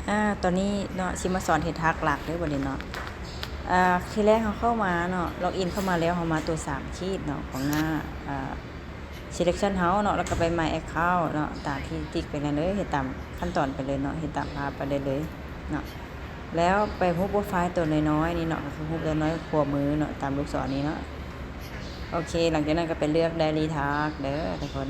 ອາ ຕອນນີ້ເນາະ ຊິມາສອນເຮັດຮາກຫຼັກເດີບັດນີ້ເນາະ. ອາ ທີແລກເຮົາເຂົ້າມາເນາະ ລັອກອິນເຂົ້າມາແລ້ວ ເຮົາມາຕົວສາມຂີດເນາະ ຂອງໜ້າ ອາ selection ເຮົາເນາະ ແລ້ວກໍໄປ my account ເນາະ ຕາມທີ່ຕິກໄປນັ້ນເລີຍ ເຮັດຕາມຂັ້ນຕອນໄປເລີຍເນາະ ເຮັດຕາມພາບໄປເລີຍເນາະ. ແລ້ວໄປຮູບໂປຣໄຟລ໌ຕົວນ້ອຍໆນີ້ເນາະ ກໍຄືຮູບຕົວນ້ອຍຂວາມືເນາະ ຕາມລູກສອນນີ້ເນາະ. ໂອເຄ ຫຼັງຈາກນັ້ນກໍໄປເລືອກ Daily Task ເດີທຸກຄົນ.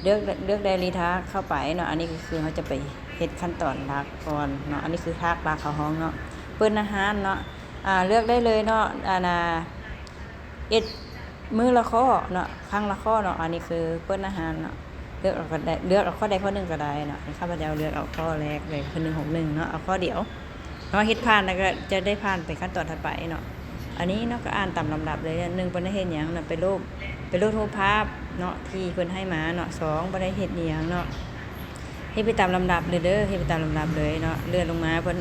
ເລືອກ ເລືອກ Daily Task ເຂົ້າໄປເນາະ. ອັນນີ້ກໍຄືເຮົາຈະໄປເຮັດຂັ້ນຕອນຫຼັກກ່ອນເນາະ. ອັນນີ້ຄື Task ຫຼັກເຂົ້າຫ້ອງເນາະ ເປີດໜ້າຮ້ານເນາະ. ອາ ເລືອກໄດ້ເລີຍເນາະ ອັນນ່າ ເຮັດມື້ລະຂໍ້ເນາະ ຄັ້ງລະຂໍ້ເນາະ. ອັນນີ້ຄືເປີດໜ້າຮ້ານເນາະ ເລືອກເອົາກໍໄດ້ ເລືອກເອົາຂໍ້ໃດຂໍ້ໜຶ່ງກໍໄດ້ເນາະ. ນີ້ຂ້າພະເຈົ້າເລືອກເອົາຂໍ້ແລກເລີຍ ຄື ໜຶ່ງຫົກໜຶ່ງເນາະ ເອົາຂໍ້ດຽວເນາະ. ເຮັດຜ່ານແລ້ວກໍຈະໄດ້ຜ່ານໄປຂັ້ນຕອນຖັດໄປເນາະ. ອັນນີ້ເນາະ ກໍອ່ານຕາມລຳດັບເລີຍ. ໜຶ່ງ ບໍ່ໄດ້ເຮັດຫຍັງເນາະ ໄປໂຫຼດ ໄປໂຫຼດຮູບພາບເນາະ ທີ່ເພິ່ນໃຫ້ມາເນາະ. ສອງ ບໍ່ໄດ້ເຮັດອີ່ຫຍັງເນາະ ເຮັດໄປຕາມລຳດັບເລີຍເດີ ເຮັດໄປຕາມລຳດັບເລີຍເນາະ. ເລື່ອນລົງມາ ເພິ່ນ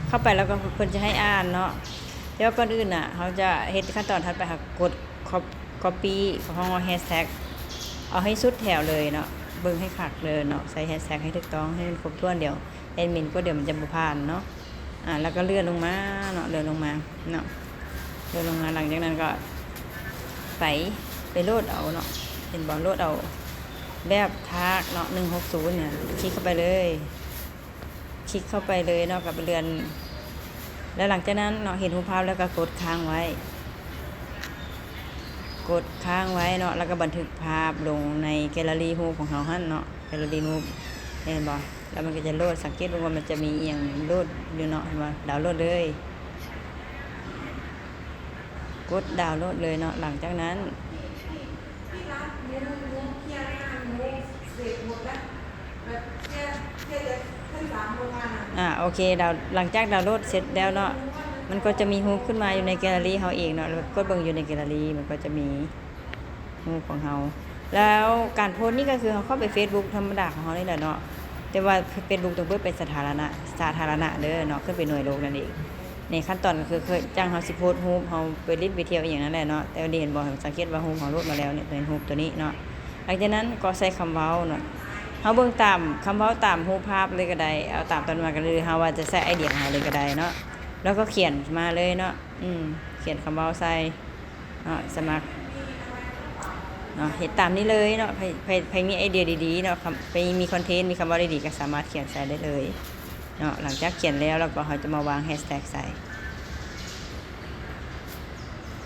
ເຂົ້າໄປແລ້ວກໍເພິ່ນຈະໃຫ້ອ່ານເນາະ. ແຕ່ວ່າກ່ອນອື່ນນະ ເຮົາຈະເຮັດຂັ້ນຕອນຖັດໄປ ເຮົາກົດ cop- copy ເຮົາເອົາ hashtag ເອົາໃຫ້ສຸດແຖວເລີຍເນາະ ເບິ່ງໃຫ້ຄັກເລີຍເນາະ. ໃສ່ hashtag ໃຫ້ຖືກຕ້ອງ ໃຫ້ມັນຄົບຖ້ວນ ດຽວແອດມິນກົດ ດຽວມັນຈະບໍ່ຜ່ານເນາະ. ອາ ແລ້ວກໍເລື່ອນລົງມາເນາະ ເລື່ອນລົງມາເນາະ ເລື່ອນລົງມາ. ຫຼັງຈາກນັ້ນກໍໄປ ໄປໂຫຼດເອົາເນາະ ເຫັນບໍ່ ໂຫຼດເອົາແບບທາກເນາະ ໜຶ່ງຫົກສູນ ນີ້ ຄລິກເຂົ້າໄປເລີຍ ຄລິກເຂົ້າໄປເລີຍເນາະ ກໍໄປເລື່ອນ. ແລ້ວຫຼັງຈາກນັ້ນເນາະ ເຫັນຮູບພາບແລ້ວກໍກົດຄ້າງໄວ້ ກົດຄ້າງໄວ້ເນາະ ແລ້ວກໍບັນທຶກພາບລົງໃນແກລເລຣີຮູບຂອງເຮົາຫັ້ນເນາະ ແກລເລຣີຮູບ ເຫັນບໍ່? ແລ້ວມັນກໍຈະໂຫຼດ ສັງເກດເບິ່ງວ່າມັນຈະມີອີ່ຫຍັງໂຫຼດຢູ່ເນາະ ເຫັນບໍ່? ດາວໂຫຼດເລີຍ ກົດດາວໂຫຼດເລີຍເນາະ. ຫຼັງຈາກນັ້ນ ອາ ໂອເຄ ດາວ ຫຼັງຈາກດາວໂຫຼດເສັດແລ້ວເນາະ ມັນກໍຈະມີຮູບຂຶ້ນມາຢູ່ໃນແກລເລຣີເຮົາເອງເນາະ ແລ້ວກົດເບິ່ງຢູ່ໃນແກລເລຣີ ມັນກໍຈະມີ ຮູບຂອງເຮົາ. ແລ້ວການໂພສນີ້ກໍຄືເຮົາເຂົ້າໄປເຟສບຸກທຳມະດາຂອງເຮົານີ້ແຫຼະເນາະ ແຕ່ວ່າເຟສບຸກຕ້ອງເປີດເປັນສາທາລະນະ ສາທາລະນະເດີເນາະ ຂຶ້ນເປັນໜ່ວຍໂລກນັ້ນເອງ. ໃນຂັ້ນຕອນກໍຄື ຄືຈັ່ງເຮົາຊິໂພສຮູບ ເຮົາໄປຫຼິ້ນໄປທ່ຽວອີ່ຫຍັງນັ້ນແຫຼະເນາະ. ແຕ່ວ່ານີ້ເຫັນບໍ່ ສັງເກດວ່າຮູບເຮົາໂຫຼດມາແລ້ວເນາະ ເປັນຮູບຕົວນີ້ເນາະ. ຫຼັງຈາກນັ້ນກໍໃສ່ຄຳເວົ້າເນາະ ເຮົາເບິ່ງຕາມຄຳເວົ້າຕາມຮູບພາບເລີຍກໍໄດ້ ເອົາຕາມຕົ້ນມາກໍໄດ້ ເຮົາວ່າຈະໃສ່ໄອເດຍຂອງເຮົາເລີຍກໍໄດ້ເນາະ. ແລ້ວກໍຂຽນມາເລີຍເນາະ ອືມ ຂຽນຄຳເວົ້າໃສ່ ເນາະ ສະໝັກເນາະ ເຮັດຕາມນີ້ເລີຍເນາະ. ໃຜ ໃຜ ໃຜມີໄອເດຍດີໆເນາະ ຄຳ ໃຜມີຄອນເທັນ ມີຄຳເວົ້າດີໆ ກໍສາມາດຂຽນໃສ່ໄດ້ເລີຍເນາະ. ຫຼັງຈາກຂຽນແລ້ວ ແລ້ວກໍເຮົາຈະມາວາງແຮັດແທັກໃສ່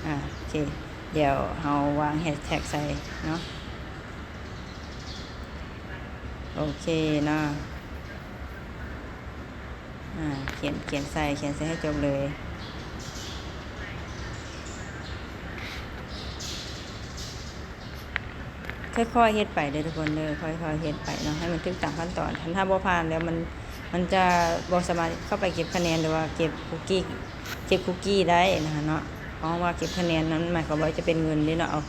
ອາ ໂອເຄ ດຽວເຮົາວາງແຮັດແທັກໃສ່ເນາະ. ໂອເຄເນາະ. ອາ ຂຽນ ຂຽນໃສ່ ຂຽນໃສ່ໃຫ້ຈົບເລີຍ. ຄ່ອຍໆເຮັດໄປເດີທຸກຄົນເດີ ຄ່ອຍໆເຮັດໄປເນາະ ໃຫ້ມັນຖືກຕາມຂັ້ນຕອນ. ຄັນຖ້າບໍ່ຜ່ານແລ້ວ ມັນ ມັນຈະບໍ່ສາມາດເຂົ້າໄປເກັບຄະແນນ ຫຼືວ່າເກັບຄຸກກີ້ ເກັບຄຸກກີ້ໄດ້ນະເນາະ. ເພາະວ່າເກັບຄະແນນນັ້ນ ໝາຍຄວາມວ່າຈະເປັນເງິນເດ້ເນາະ ເອົາ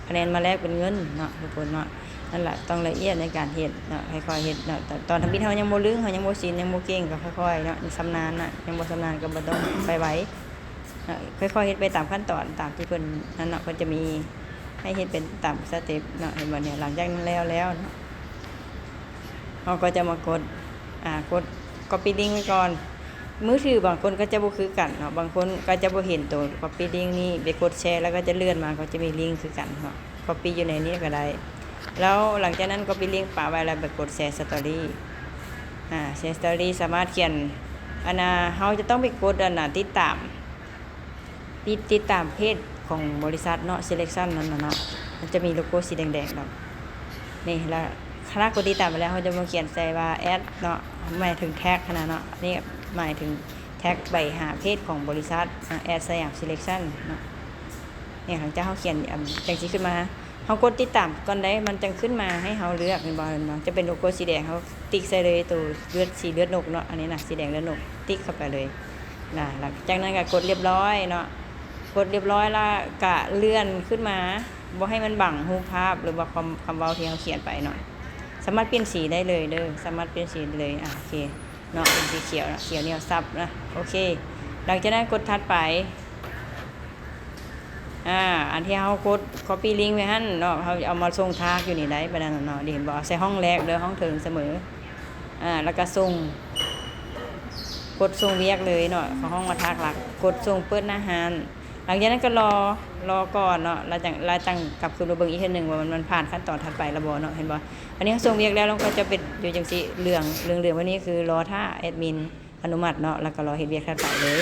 ຄະແນນມາແລກເປັນເງິນເນາະທຸກຄົນເນາະ. ນັ້ນລະ ຕ້ອງລະອຽດໃນການເຮັດເນາະ ຄ່ອຍໆເຮັດເນາະ. ຕອນ ຕອນທຳອິດເຮົາຍັງບໍ່ລຶ້ງ ເຮົາຍັງບໍ່ຊິນ ຍັງບໍ່ເກັ່ງ ກໍຄ່ອຍໆເນາະ ຍັງຊຳນານນະ ຍັງບໍ່ຊຳນານກໍບໍ່ຕ້ອງໄປໄວເນາະ. ຄ່ອຍໆເຮັດໄປຕາມຂັ້ນຕອນ ຕາມທີ່ເພິ່ນນັ້ນເນາະ ເພິ່ນຈະມີໃຫ້ເຮັດເປັນຕາມສະເຕັບເນາະ. ເຫັນບໍ່ນີ້ ຫຼັງຈາກນັ້ນແລ້ວ ແລ້ວເນາະ ເຮົາກໍຈະມາກົດ ອາ ກົດກັອບປີ້ລິ້ງໄວ້ກ່ອນ. ມືຖືບາງຄົນກໍຈະບໍ່ຄືກັນເນາະ ບາງຄົນກໍຈະບໍ່ເຫັນໂຕກັອບປີ້ລິ້ງນີ້ ໄປກົດແຊ ແລ້ວກໍຈະເລື່ອນມາ ກໍຈະມີລິ້ງຄືກັນເນາະ ກັອບປີ້ຢູ່ໃນນີ້ກໍໄດ້. ແລ້ວຫຼັງຈາກນັ້ນກັອບປີ້ລິ້ງປະໄວ້ ແລ້ວໄປກົດແຊສະຕໍຣີ ອາ ແຊສະຕໍຣີ ສາມາດຂຽນ ອັນນ່າ ເຮົາຈະຕ້ອງໄປກົດ ອັນນ່າ ຕິດຕາມ ຕິດ ຕິດຕາມເພຈຂອງບໍລິສັດເນາະ Selection ນັ້ນນະເນາະ ມັນຈະມີໂລໂກ້ສີແດງໆດອກນີ້. ແລ້ວຖ້າກົດຕິດຕາມໄປແລ້ວ ເຮົາຈະມາຂຽນໃສ່ວ່າ Add ເນາະ ໝາຍເຖິງ Tag ຫັ້ນນະເນາະ. ນີ້ໝາຍເຖິງ Tag ໄປຫາເພຈຂອງບໍລິສັດ Add Siam Selection ເນາະ. ນີ້ ຫຼັງຈາກເຮົາຂຽນ ອາ ຈັ່ງຊິຂຶ້ນມາ ເຮົາກົດຕິດຕາມກ່ອນໄດ໋ ມັນຈັ່ງຂຶ້ນມາໃຫ້ເຮົາເລືອກ ເຫັນບໍ່ ເຫັນບໍ່ ຈະເປັນໂລໂກ້ສີແດງ ເຮົາຕິກໃສ່ເລີຍ ໂຕເລືອດ ສີເລືອດນົກເນາະ ອັນນີ້ນະ ສີແດງເລືອດນົກ ຕິກເຂົ້າໄປເລີຍນະ. ຫຼັງຈາກນັ້ນກໍກົດລຽບຮ້ອຍເນາະ ກົດລຽບຮ້ອຍແລ້ວກໍເລື່ອນຂຶ້ນມາ ບໍ່ໃຫ້ມັນບັງຮູບພາບ ຫຼືວ່າຄຳ ຄຳເວົ້າທີ່ເຮົາຂຽນໄປເນາະ. ສາມາດປ່ຽນສີໄດ້ເລີຍເດີ ສາມາດປ່ຽນສີໄດ້ເລີຍ. ອາ ໂອເຄເນາະ ເປັນສີຂຽວເນາະ ຂຽວໜຽວສັບນະ. ໂອເຄ ຫຼັງຈາກນັ້ນກົດຖັດໄປ. ອາ ອັນທີ່ເຮົາກົດ copy link ໄວ້ຫັ້ນເນາະ ເຮົາເອົາມາສົ່ງທາກຢູ່ນີ້ໄດ້ ປານນັ້ນເນາະ. ເຫັນບໍ່ ໃສ່ຫ້ອງແລກເດີ ຫ້ອງເທິງສະເໝີ ອາ ແລ້ວກໍສົ່ງ ກົດສົ່ງວຽກເລີຍເນາະ ເຂົາຮ້ອງວ່າທາກລັກ ກົດສົ່ງເປີດໜ້າຮ້ານ. ຫຼັງຈາກນັ້ນກໍລໍ ລໍກ່ອນເນາະ ແລ້ວຈັ່ງ ແລ້ວຈັ່ງກັບຄືນມາເບິ່ງອີກເທື່ອໜຶ່ງວ່າມັນ ມັນຜ່ານຂັ້ນຕອນຖັດໄປແລ້ວບໍ່ເນາະ ເຫັນບໍ່? ອັນນີ້ເຮົາສົ່ງວຽກແລ້ວ ແລ້ວມັນກໍຈະເປັນຢູ່ຈັ່ງຊີ້ ເຫຼືອງ ເຫຼືອງໆ ແບບນີ້ ຄືລໍຖ້າແອດມິນອະນຸມັດເນາະ ແລ້ວກໍລໍເຮັດວຽກຖັດໄປເລີຍ.